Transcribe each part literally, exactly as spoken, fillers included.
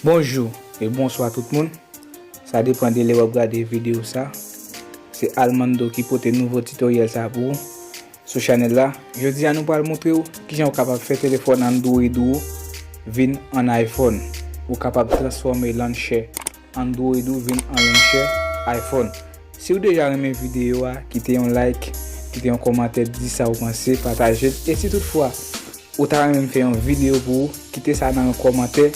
Bonjou e bonswa tout moun. Sa depann de lè w ap gade videyo sa. Se Almando ki pote nouvo titoryèl sa pou ou sou chanèl la. Jodi a nou pral montre w kijan ou kapab fè telefòn Android ou vin an iPhone. Ou kapab transfòme launcher Android ou vin an launcher iPhone. Si w deja renmen videyo a, kite yon like, kite yon kòmantè, di sa w panse, pataje l. E si toutfwa ou ta renmen m fè yon videyo pou ou, kite sa nan yon kòmantè,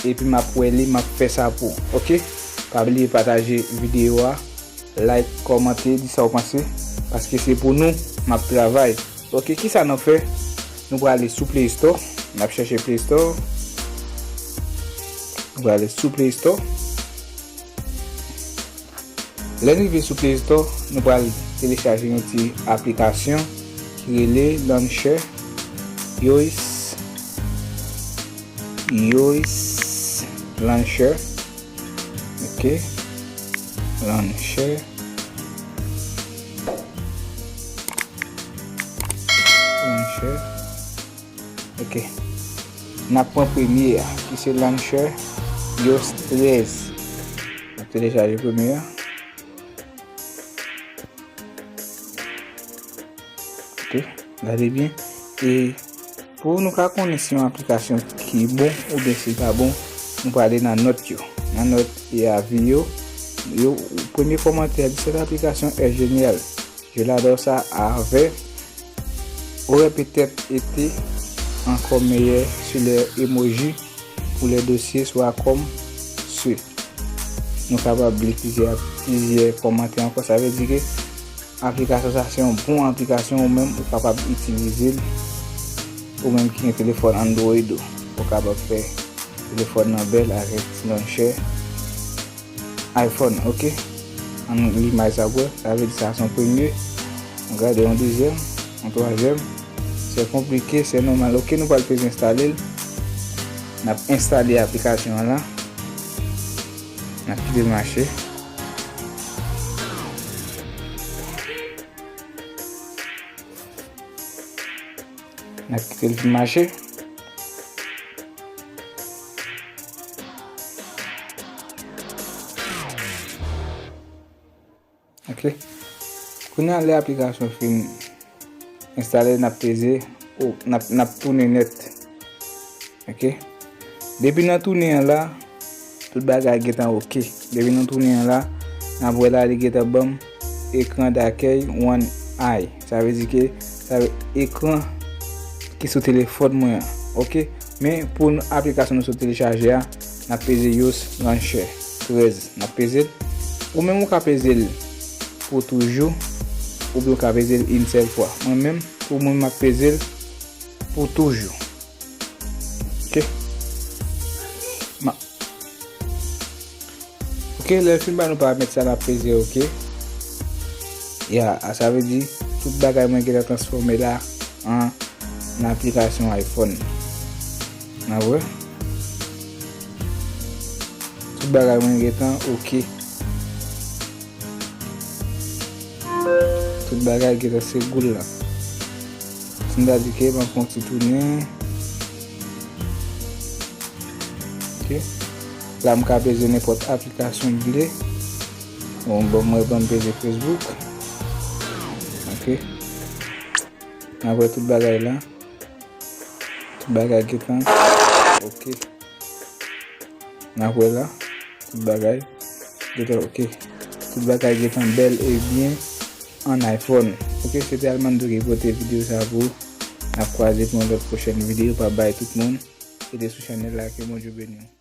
epi m ap wè li, m ap fè sa pou ou. Oke? Pa bliye pataje videyo a, like, kòmante, di sa w panse, paske se pou nou m ap travay. Oke, kisa n ap fè? Nou prale sou Play Store, n ap chèche Play Store. Nou prale sou Play Store. Lè n rive sou Play Store, nou pral telechaje yon ti aplikasyon ki rele Launcher, iOS, iOS Launcher. Oke. Launcher. Launcher. Oke. N ap pran premye a, ki se Launcher iOS trèz. N ap telechaje premye a. Oke, gade byen. E pou nou ka konnen si yon aplikasyon ki bon oubyen si l pa bon, nou prale nan nòt yo. Nan nòt e avi yo, yo, premye kòmantè a di: "Cette application est géniale. Je l'adore ça avec, aurait peut-être été encore meilleur sur les emojis pour les dossiers, soit comme ceux." Nou kapab li plizyè, plizyè kòmantè ankò. Sa vle di ke aplikasyon sa se yon bon aplikasyon, ou menm ou kapab itilize l. Ou menm ki gen telefòn Android ou, ou kapab fè telefòn nan bèl avèk ti launcher iPhone, oke? Ann li imaj sa pou wè. Sa vle di sa se yon premye. Ann gade yon dezyèm, yon twazyèm. Se konplike, se nòmal. Oke, nou pral peze enstale l. N ap enstale aplikasyon an la. N ap kite l mache. N ap kite l fin mache. Oke. Kounye a, lè aplikasyon fin enstale, n ap peze, o, n ap, n ap tounen nèt. Oke. Depi nan tounen an la, tout bagay gentan oke. Depi nan tounen an la, n ap wè la, li gentan ban m ekran dakèy One I. Sa vle di ke sa vle ekran ki sou telefòn mwen an. Oke. Men pou n, aplikasyon nou sot telechaje a, n ap peze iOS Launcher trèz. N ap peze l. Ou menm ou ka peze l pou toujou, oubyen ou ka peze l yon sèl fwa. Mwen menm, pou mwen, m ap peze l pou toujou. Oke. M a-, oke, lè l fin ba nou paramèt sa, n ap peze oke. Ya, a, sa vle di tout bagay mwen gentan transfòme la an aplikasyon iPhone. N ap wè. Tout bagay mwen gentan oke. Tout bagay gentan se goul la. Si m ta di ke m ap fè yon ti tounen. Oke. La m ka peze nenpòt aplikasyon m vle. Bon, bon, mwen ban m peze Facebook. Oke. N ap wè tout bagay la. Tout bagay gentan oke. N ap wè la. Tout bagay gentan oke. Tout bagay gentan bèl e byen an iPhone. Oke, se te Almando ki pote videyo sa pou ou. N ap kwaze pou yon lòt pwochèn videyo. Babay tout moun. Rete sou chanèl la. Ke Bondye beni w.